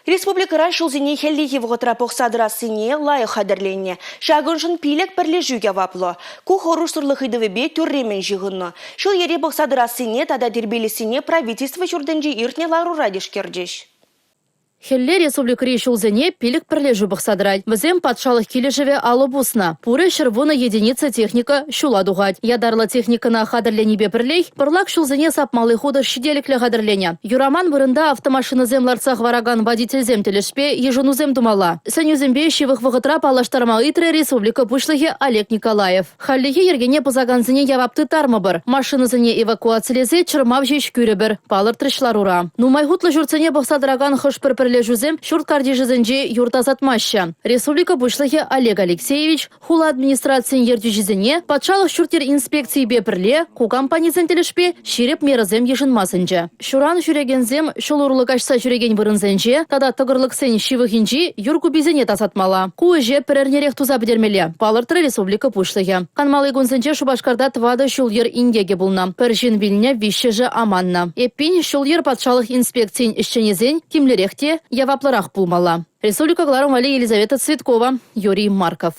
Республикӑра ҫулсене хӗллехи вӑхӑтра пӑхса тӑрассине лайӑх хатӗрленнӗ. Ҫакӑншӑн пилӗк пӗрлешӳ яваплӑ. Ку хӑрушсӑрлӑх ыйтӑвӗпе тӳрремӗн ҫыхӑннӑ. Ҫул-йӗре пӑхса тӑрассине тата тирпейлессине правительство ҫуртӗнче иртнӗ ларура тишкерчӗҫ. Хӗлле республикӑри ҫулсене пилӗк пӗрлешӳ пӑхса тӑрать. Вӗсем патшалӑх килӗшӗвӗ алӑ пуснӑ. Пурӗ 110 единица техника ҫула тухать. Ятарлӑ техникӑна хатӗрленипе пӗрлех пӑрлак ҫулсене сапмалли хутӑш ҫителӗклӗ хатӗрленӗ. Юраман вырӑнта автомашинӑсем лартса хӑваракан водительсем тӗлӗшпе йышӑнусем тумалла. Сӗнӳсемпе ҫывӑх вӑхӑтра паллаштарма ыйтрӗ республика Пуҫлӑхӗ Олег Николаев. Хальлӗхе йӗркене пӑсакансене явап тыттармӑпӑр, машинӑсене эвакуацилесе чӑрмав ҫеҫ кӳрӗпӗр, палӑртрӗҫ ларура. Нумай хутлӑ ҫуртсене пӑхса тӑракан хӑш-пӗр пӗрлешӳсем ҫурт картишӗсенче юр тасатмаҫҫӗ. Республика Пуҫлӑхӗ Олег Алексеевич Хула администрацийӗн ертӳҫисене патшалӑх ҫурт-йӗр инспекцийӗпе пӗрле ку компанисен тӗлӗшпе ҫирӗп мерӑсем йышӑнма сӗнчӗ. Ҫуран ҫӳрекенсем ҫул урлӑ каҫса ҫӳрекен вырӑнсенче тата тӑкӑрлӑксен ҫывӑхӗнчи юр куписене тасатмалла. Ку ӗҫе пӗр эрнерех туса пӗтермелле, палӑртрӗ республика Пуҫлӑхӗ. Канмалли кунсенче Шупашкарта тӑватӑ ҫул-йӗр инкекӗ пулнӑ. Пӗр ҫын вилнӗ, виҫҫӗшӗ аманнӑ. Эппин, ҫул-йӗр патшалӑх инспекцийӗн ӗҫченӗсен тимлӗрех те яваплӑрах пулмалла. Республика кӑларӑм валли Елизавета Цветкова, Юрий Марков.